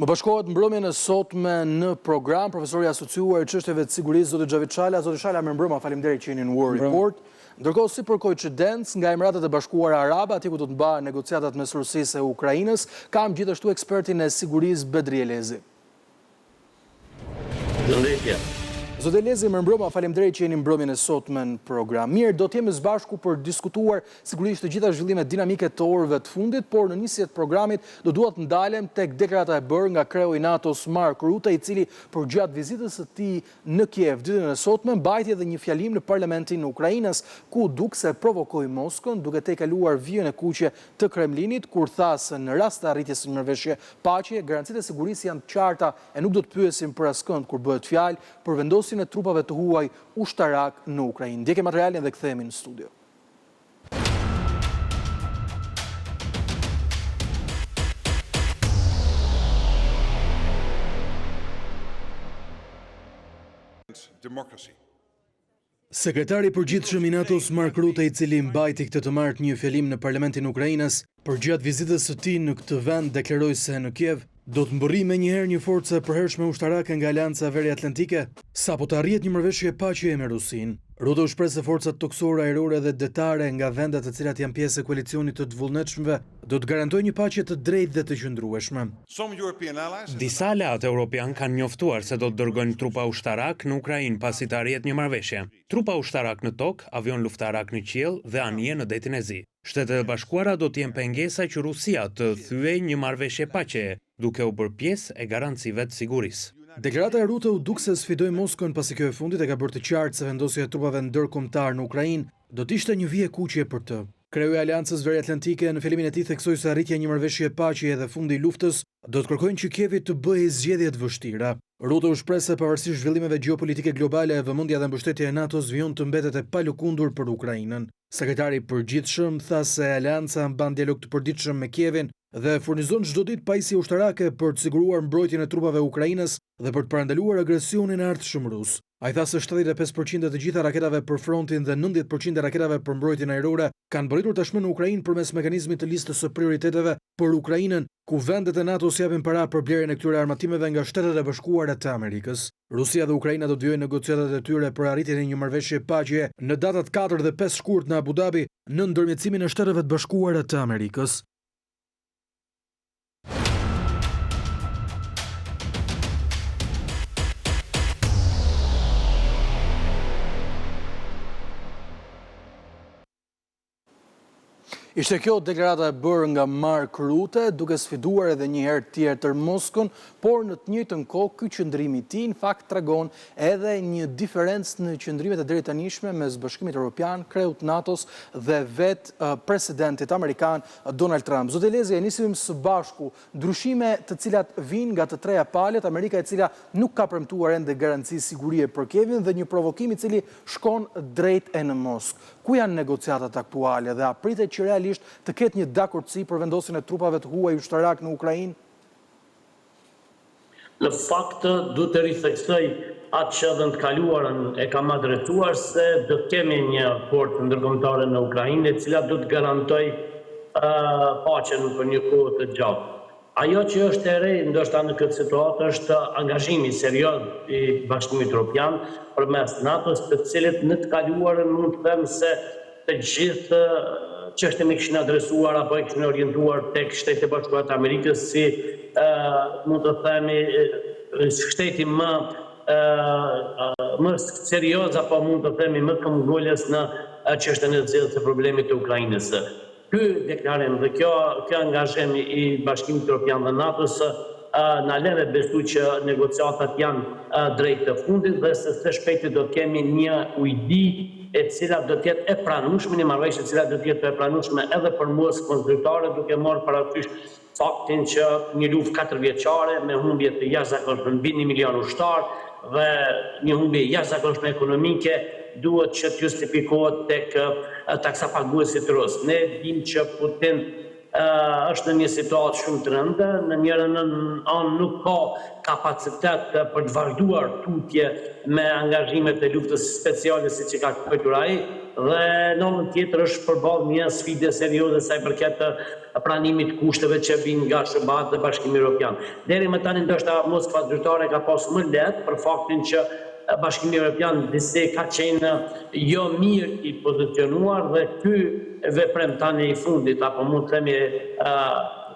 Më bashkohet mbrëmjen e sotme në program profesori i asociuar i çështjeve të sigurisë zoti Xhavit Shala. Zoti Shala, mirëmbrëma, faleminderit që jeni në War Report. Ndërkohë si për koincidencë nga Emiratet e Bashkuara Arabe, atje ku do të mbahen negociatat mes Rusisë e Ukrainës, kam gjithashtu ekspertin e sigurisë Bedri Elezi. Përshëndetje. Zoti Elezi, mirëmbrëma, faleminderit që jeni mbrëmjen e sotme në program. Mirë, do të jemi së bashku për të diskutuar sigurisht të gjitha zhvillimet dinamike të orëve të fundit, por në nisje të programit do dua të ndalem tek deklarata e bërë nga kreu i NATO-s Mark Rutte, i cili përgjatë vizitës së tij në Kiev ditën e sotme mbajti edhe një fjalim në parlamentin ukrainas, ku u duk se provokoi Moskën duke tejkaluar vijën e kuqe të Kremlinit kur tha se në rast të arritjes së një marrëveshje paqeje, garancitë e sigurisë janë të qarta e nuk do të pyesim për askënd kur bëhet fjalë për vendosjen e trupave të huaj ushtarakë në Ukrainë. Ndjekim materialin dhe kthehemi në studio. Sekretari i Përgjithshëm i NATO-s Mark Rutte, i cili mbajti këtë të martë një fjalim në parlamentin ukrainas, përgjatë vizitës së tij në këtë vend deklaroi se në Kiev do të mbërrijë menjëherë një forcë e përhershme ushtarake nga Aleanca Veriatlantike, sapo të arrihet një marrëveshje paqeje me Rusinë. Rutte u shpreh se forcat tokësore, ajrore dhe detare nga vendet të cilat janë pjesë e koalicionit të të vullnetshmëve do të garantojnë një paqe të drejtë dhe të qëndrueshme. Disa aleatë europianë kanë njoftuar se do të dërgojnë trupa ushtarakë në Ukrainë pasi të arrihet një marrëveshje. Trupa ushtarakë në tokë, avionë luftarakë në qiell dhe anije në Detin e Zi. Shtetet e Bashkuara do të jenë pengesa që Rusia të thyejë një marrëveshje paqeje, duke u bërë pjesë e garancive të sigurisë. Deklarata e Rutte u duk se sfidoi Moskën pasi kjo e fundit e ka bërë të qartë se vendosja e trupave ndërkombëtarë në Ukrainë do të ishte një vijë e kuqe për të. Kreu i Aleancës Veriatlantike në fjalimin e tij theksoi se arritja e një marrëveshjeje paqeje dhe fundi i luftës do të kërkojnë që Kievi të bëjë zgjedhje të vështira. Rutte u shpreh se pavarësisht zhvillimeve gjeopolitike globale, vëmendja dhe mbështetja e NATO-s vijon të mbetet e palëkundur për Ukrainën. Sekretari i Përgjithshëm tha se aleanca mban dialog të përditshëm me Kievin dhe furnizon çdo ditë pajisje ushtarake për të siguruar mbrojtjen e trupave ukrainase dhe për të parandaluar agresionin e ardhshëm rus. Ai tha se 75 për qind e të gjitha raketave për frontin dhe 90 për qind e raketave për mbrojtjen ajrore kanë mbërritur tashmë në Ukrainë përmes mekanizmit të listës së prioriteteve për Ukrainën, ku vendet e NATO-s japin para për blerjen e këtyre armatimeve nga Shtetet e Bashkuara të Amerikës. Rusia dhe Ukraina do të vijojnë negociatat e tyre për arritjen e një marrëveshjeje paqeje në datat 4 dhe 5 shkurt në Abu Dhabi, nën ndërmjetësimin e Shteteve të Bashkuara të Amerikës. Ishte kjo deklarata e bërë nga Mark Rutte, duke sfiduar edhe një herë tjetër Moskën, por në të njëjtën kohë ky qëndrim i tij në fakt tregon edhe një diferencë në qëndrimet e deritanishme mes Bashkimit Evropian, kreut të NATO-s dhe vetë presidentit amerikan Donald Trump. Zoti Elezi, e nisim së bashku ndryshime të cilat vijnë nga të treja palët, Amerika e cila nuk ka premtuar ende garanci sigurie për Kievin dhe një provokim i cili shkon drejt e në Moskë. Ku janë negociatat aktuale dhe a pritet që realisht të ketë një dakordësi për vendosjen e trupave të huaj ushtarakë në Ukrainë? Në fakt, duhet të ritheksoj atë që edhe në të kaluarën e kam adresuar se do të kemi një forcë ndërkombëtare në Ukrainë e cila do të garantojë paqen për një kohë të gjatë. Ajo që është e re ndoshta në këtë situatë është angazhimi serioz i Bashkimit Evropian përmes NATO-s, të cilët në të kaluarën mund të them se të gjithë çështjen e kishin adresuar apo e kishin orientuar tek Shtetet e Bashkuara të Amerikës si mund të themi shteti më më serioz apo mund të themi më këmbëngulës në çështjen e zgjidhjes së problemit të Ukrainës. Ky deklarim dhe kjo ky angazhim i Bashkimit Evropian dhe NATO-s na lë me besu që negociatat janë drejt të fundit dhe se së shpejti do të kemi një ujdi e cila do të jetë e pranueshme, një marrëveshje e cila do të jetë e pranueshme edhe për Moskën zyrtare duke marrë parasysh faktin që një luftë katërvjeçare me humbje të jashtëzakonshme mbi një milion ushtarë dhe një humbje e jashtëzakonshme ekonomike duhet që të justifikohet tek taksapaguesit rusë. Ne dimë që Putin. Është në një situatë shumë të rëndë, në njërën anë nuk ka kapacitet për të vazhduar tutje me angazhimet e luftës speciale siç e ka quajtur ai, dhe në anën tjetër është përballë një sfide serioze sa i përket pranimit të kushteve që vijnë nga SHBA-të dhe Bashkimi Evropian. Deri më tani ndoshta Moskva zyrtare ka pasur më lehtë për faktin që Bashkimi Evropian disi ka qenë jo mirë i pozicionuar dhe ky veprim tani i fundit apo mund të themi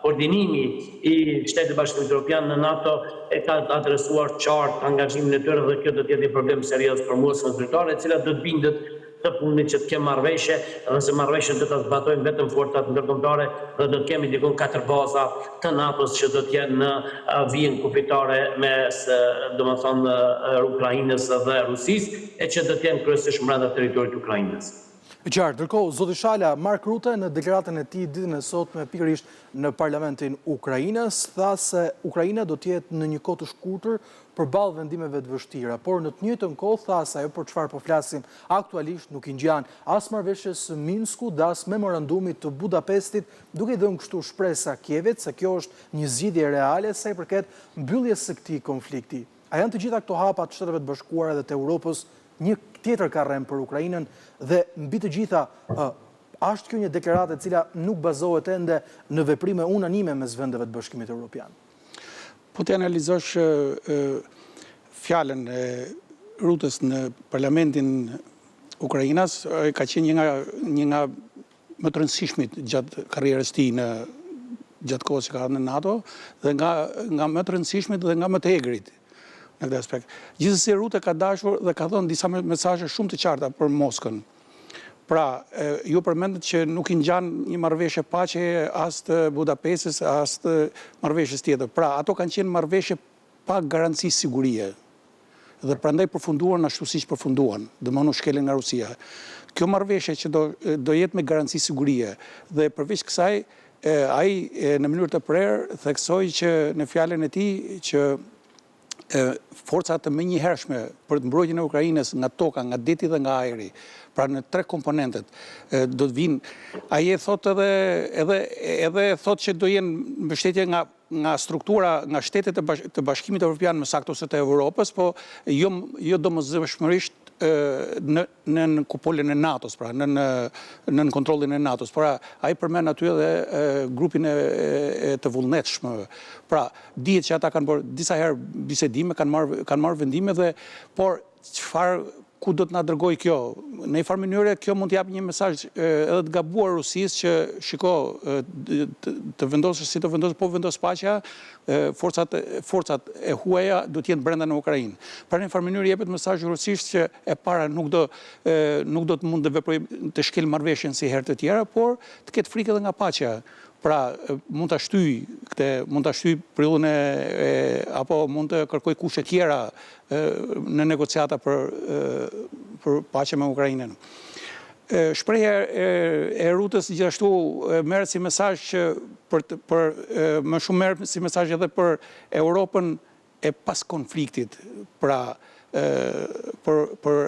koordinimi i Shteteve të Bashkimit Evropian në NATO e ka adresuar qartë angazhimin e tyre dhe kjo do të jetë një problem serioz për Moskën zyrtare e cila do të bindet së fundmi që të kemë marrëveshje dhe se marrëveshjen do ta zbatojnë vetëm forcat ndërkombëtare dhe do të kemi diku katër baza të NATO-s që do të jenë në vijën kufitare mes domethënë Ukrainës dhe Rusisë e që do të jenë kryesisht brenda territorit të Ukrainës. E qartë. Ndërkohë, zoti Shala, Mark Rutte në deklaratën e tij ditën e sotme pikërisht në parlamentin ukrainas tha se Ukraina do të jetë në një kohë të shkurtër përballë vendimeve të vështira, por në të njëjtën kohë tha se ajo për çfarë po flasim aktualisht nuk i ngjan as marrëveshjes së Minskut dhe as memorandumit të Budapestit, duke i dhënë kështu shpresa Kievit se kjo është një zgjidhje reale sa i përket mbylljes së këtij konflikti. A janë të gjitha këto hapa të Shteteve të Bashkuara dhe të Europës një tjetër karrem për Ukrainën dhe mbi të gjitha a është kjo një deklaratë e cila nuk bazohet ende në veprime unanime mes vendeve të Bashkimit Europian? Po të analizosh fjalën e Rutës në parlamentin ukrainas, ka qenë një nga një nga më të rëndësishmit gjatë karrierës tij në gjatë kohës që ka ardhur në NATO dhe nga nga më të rëndësishmit dhe nga më të egrit në këtë aspekt. Gjithsesi Rute ka dashur dhe ka dhënë disa mesazhe shumë të qarta për Moskën. Pra, ju përmendët që nuk i ngjan një marrëveshje paqeje as të Budapestit, as të marrëveshjes tjetër. Pra, ato kanë qenë marrëveshje pa garanci sigurie dhe prandaj përfunduan ashtu siç përfunduan, domethënë u shkelën nga Rusia. Kjo marrëveshje që do do jetë me garanci sigurie dhe përveç kësaj ai në mënyrë të prerë theksoi që në fjalën e tij që forca të menjëhershme për mbrojtjen e Ukrainës nga toka, nga deti dhe nga ajri. Pra në tre komponentët do të vijnë. Ai e thotë edhe edhe edhe thotë që do jenë mbështetje nga nga struktura, nga shtetet e, bash, të Bashkimit Evropian, më saktë ose të Evropës, po jo jo domosdoshmërisht në nën kupolën e NATO-s, pra nën nën kontrollin e NATO-s. Pra ai përmend aty edhe grupin e, e të vullnetshmëve. Pra dihet që ata kanë bërë disa herë bisedime, kanë marrë kanë marrë vendime dhe por çfarë ku do të na dërgojë kjo? Në një farë mënyre kjo mund të japë një mesazh edhe të gabuar Rusisë që shiko të vendosësh si të vendosësh, po vendos paqja, forcat forcat e huaja do të jenë brenda në Ukrainë. Pra në një farë mënyrë jepet mesazh Rusisë që e para nuk do nuk do të mund të veprojë të shkelë marrëveshjen si herë të tjera, por të ketë frikë edhe nga paqja. Pra, mund ta shtyjë këtë, mund ta shtyjë periudhën e, e apo mund të kërkojë kushte tjera në negociata për për paqe me Ukrainën. Shprehja e, e Rutës gjithashtu merret si mesazh që për për më shumë merret si mesazh edhe për Europën e pas konfliktit, pra për për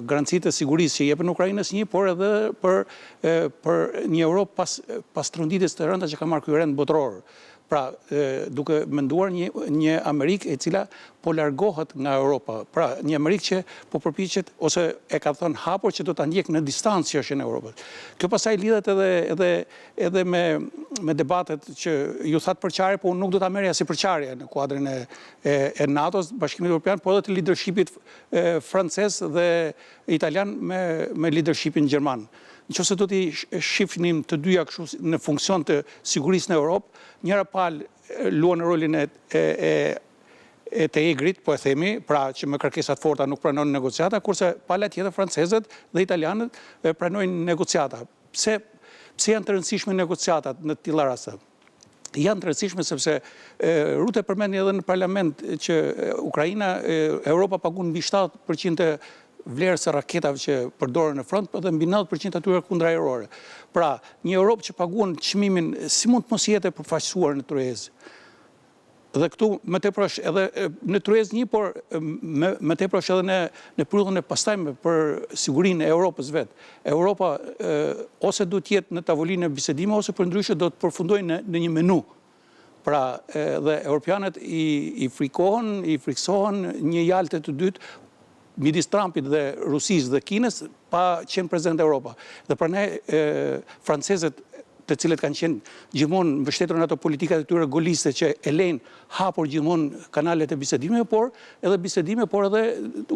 garancitë e sigurisë që jepen Ukrainës një, por edhe për për një Europë pas pas tronditjes të rënda që ka marrë ky rend botëror. Pra, duke menduar një një Amerikë e cila po largohet nga Europa, pra një Amerikë që po përpiqet ose e ka thënë hapur që do ta ndjekë në distancë çështjen e Europës. Kjo pastaj lidhet edhe edhe edhe me me debatet që ju thatë përçarje, po unë nuk do ta merrja si përçarje në kuadrin e e, e NATO-s, Bashkimit Evropian, po edhe të leadershipit francez dhe italian me me leadershipin gjerman. Në qoftë se do t'i shihnim të dyja kështu në funksion të sigurisë në Europë, njëra palë luan rolin e e e e të egrit, po e themi, pra që me kërkesa të forta nuk pranon negociata, kurse pala tjetër francezët dhe italianët pranojnë negociata. Pse pse janë të rëndësishme negociatat në të tilla raste? Janë të rëndësishme sepse Rute përmendi edhe në parlament që Ukraina, Europa paguan mbi 70% të vlerës së raketave që përdoren në front, por edhe mbi 90% atyre kundërajrore. Pra, një Europë që paguan çmimin, si mund të mos jetë e përfaqësuar në tryezë? Dhe këtu më tepër është edhe në tryezë një, por më tepër është edhe në në periudhën e pastajme për sigurinë e Europës vetë. Europa ose duhet të jetë në tavolinën e bisedimeve ose përndryshe do të përfundojë në në një menu. Pra dhe europianët i i frikohen, i frikësohen një Jalte të dytë midis Trumpit dhe Rusisë dhe Kinës pa qenë prezent Europa. Dhe prandaj francezët të cilët kanë qenë gjithmonë mbështetur në ato politikat e tyre goliste që e lejnë hapur gjithmonë kanalet e bisedimeve, por edhe bisedime, por edhe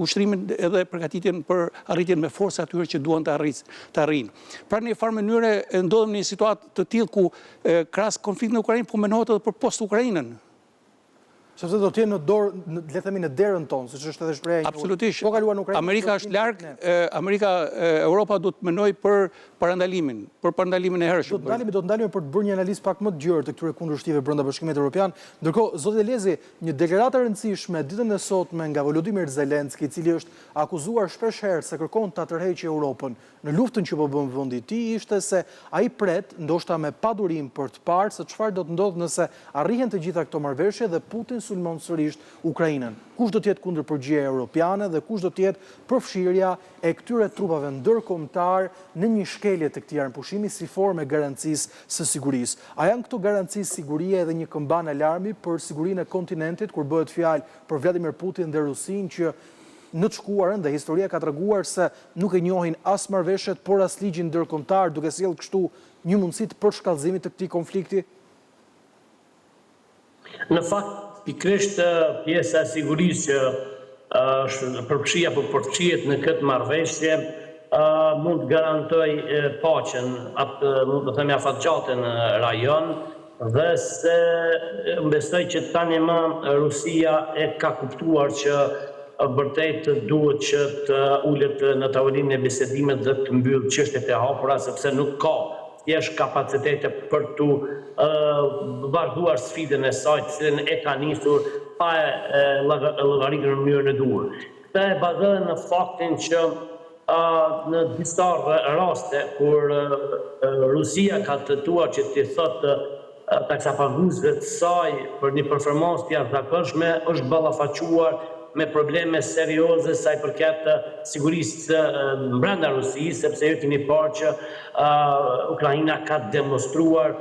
ushtrimin edhe përgatitjen për arritjen me forcë atyre që duan të arrijnë. Të arrijnë. Pra në një farë mënyre ndodhemi në një situatë të tillë ku krahas konfliktit në Ukrainë po mendohet edhe për post Ukrainën. Sepse do të jenë në dorë, le të themi në derën tonë, siç është edhe shprehja e njohur. Absolutisht. Po kaluar në Ukrainë. Amerika është larg, Amerika, Europa duhet të mendojë për parandalimin, për parandalimin e hershëm. Do të ndalemi, do të ndalemi për të bërë një analizë pak më të gjerë të këtyre kundërshtive brenda Bashkimit Evropian. Ndërkohë, zoti Elezi, një deklaratë e rëndësishme ditën e sotme nga Volodymyr Zelensky, i cili është akuzuar shpesh herë se kërkon ta tërheqë Europën në luftën që po bën vendi i tij ishte se ai pret, ndoshta me padurim për të parë se çfarë do të ndodhë nëse arrihen të gjitha këto marrëveshje dhe Putin sulmon sërisht Ukrainën. Kush do të jetë kundërpërgjigja europiane dhe kush do të jetë përfshirja e këtyre trupave ndërkombëtarë në një shkelje të këtij armëpushimi si formë e garancisë së sigurisë. A janë këto garanci sigurie edhe një këmbanë alarmi për sigurinë e kontinentit kur bëhet fjalë për Vladimir Putin dhe Rusinë që në të shkuarën dhe historia ka treguar se nuk e njohin as marrëveshjet, por as ligjin ndërkombëtar, duke sjellë kështu një mundësi të përshkallëzimit të këtij konflikti? Në fakt, pikërisht pjesa e sigurisë që është përfshi apo përfshihet në këtë marrëveshje mund të garantojë paqen, atë mund të themi afatgjate në rajon dhe se besoj që tani më Rusia e ka kuptuar që vërtet duhet që të ulet në tavolinën e bisedimit dhe të mbyllë çështjet e hapura sepse nuk ka thjesht kapacitete për të vazhduar sfidën e saj të cilën e ka nisur pa e llogaritur në mënyrën e duhur. Këtë e bazoj në faktin që në disa raste kur Rusia ka tentuar që t'i thotë taksapaguesve të saj për një performancë të jashtëzakonshme, është ballafaquar me probleme serioze sa i përket sigurisë brenda Rusisë, sepse ju keni parë që Ukraina ka demonstruar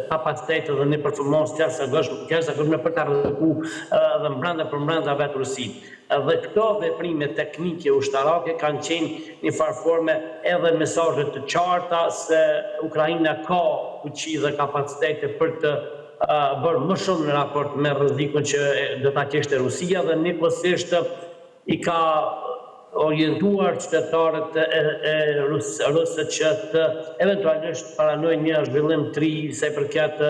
kapacitete dhe një performancë të jashtëzakonshme për ta rrezikuar edhe brenda për brenda vetë Rusinë. Dhe këto veprime teknike ushtarake kanë qenë një farë forme edhe mesazhe të qarta se Ukraina ka fuqi dhe kapacitete për të bërë më shumë në raport me rrezikun që do ta kishte Rusia dhe njëkohësisht i ka orientuar qytetarët e rusë që të eventualisht pranojnë një zhvillim të ri sa i përket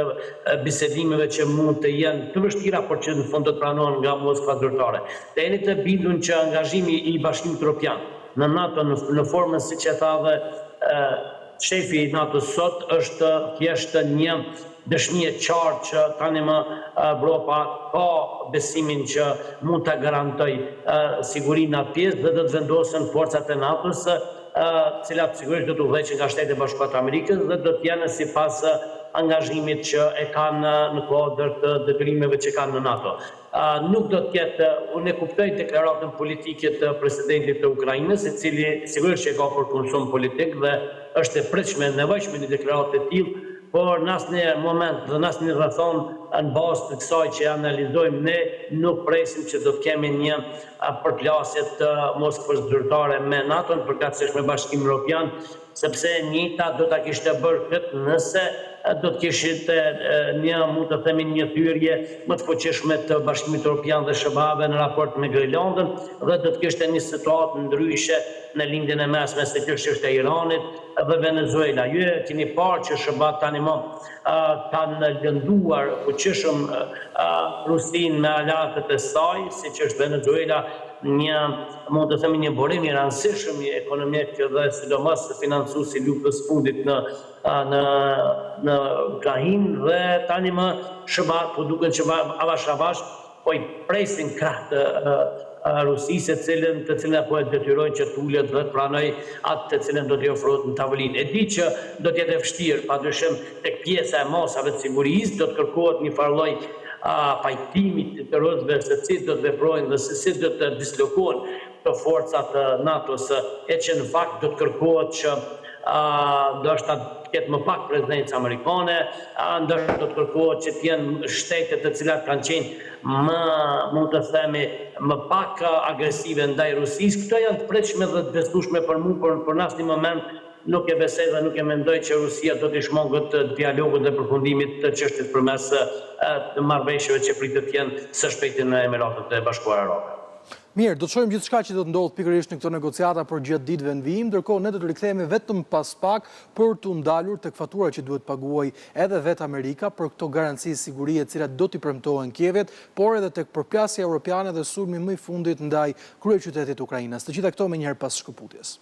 bisedimeve që mund të jenë të vështira, por që në fund do të pranohen nga Moskva zyrtare. Të jeni të bindur që angazhimi i Bashkimit Europian në NATO në formën siç e tha dhe shefi i NATO-s sot është thjesht një dëshmi e qartë që tani më Evropa ka besimin që mund ta garantojë sigurinë në atë pjesë dhe do të vendosen forcat e NATO-s të cilat sigurisht do të udhëheqen nga Shtetet e Bashkuara të Amerikës dhe do të jenë sipas angazhimit që e kanë në kuadër të detyrimeve që kanë në NATO. Nuk do të ketë, unë e kuptoj deklaratën politike të presidentit të Ukrainës, i cili sigurisht që e ka për konsum politik dhe është e pritshme, e nevojshme një deklaratë e tillë, por në asnjë moment dhe në asnjë rrethanë në bazë të kësaj që e analizojmë ne nuk presim që do të kemi një përplasje të Moskvës zyrtare me NATO-n, përkatësisht me Bashkimin Europian, sepse e njëjta do ta kishte bërë këtë nëse do të kishte një, mund të themi, një thyerje më të fuqishme të Bashkimit Europian dhe SHBA-ve në raport me Grenlandën dhe do të kishte një situatë ndryshe në Lindjen e Mesme, se kjo çështja e Iranit dhe Venezuela. Ju e keni parë që SHBA-të tani më kanë lënduar fuqishëm Rusinë me aleatët e saj, siç është Venezuela, një, mund të themi një burim i rëndësishëm ekonomik dhe sidomos financues i luftës së fundit në në në Ukrainë dhe tani më SHBA-të po duken që avash avash po i presin krahët. Rusisë, e cilën, të cilën po e detyrojnë që të ulet dhe të pranojë atë të cilën do t'i ofrohet në tavolinë. E di që do të jetë e vështirë, padyshim, tek pjesa e masave të sigurisë, do të kërkohet një farë lloj pajtimi të rusëve se si do të veprojnë dhe se si do të dislokohen këto forca të NATO-s, e që në fakt do të kërkohet që ndoshta të ketë më pak prezencë amerikane, ndoshta do të kërkohet që të jenë shtete të cilat kanë qenë më, mund të themi, më pak agresive ndaj Rusisë. Këto janë të pritshme dhe të besueshme për mua, por por në asnjë moment nuk e besoj dhe nuk e mendoj që Rusia do t'i shmanget dialogut dhe përfundimit të çështjes përmes marrëveshjeve që pritet të jenë së shpejti në Emiratet e Bashkuara Arabe. Mirë, do të shohim gjithçka që do të ndodhë pikërisht në këto negociata përgjatë ditëve në vijim, ndërkohë ne do të rikthehemi vetëm pas pak për t'u ndalur tek fatura që duhet të paguajë edhe vetë Amerika për këto garanci sigurie të cilat do t'i premtohen Kievit, por edhe tek përplasja europiane dhe sulmi më i fundit ndaj kryeqytetit ukrainas. Të gjitha këto menjëherë pas shkëputjes.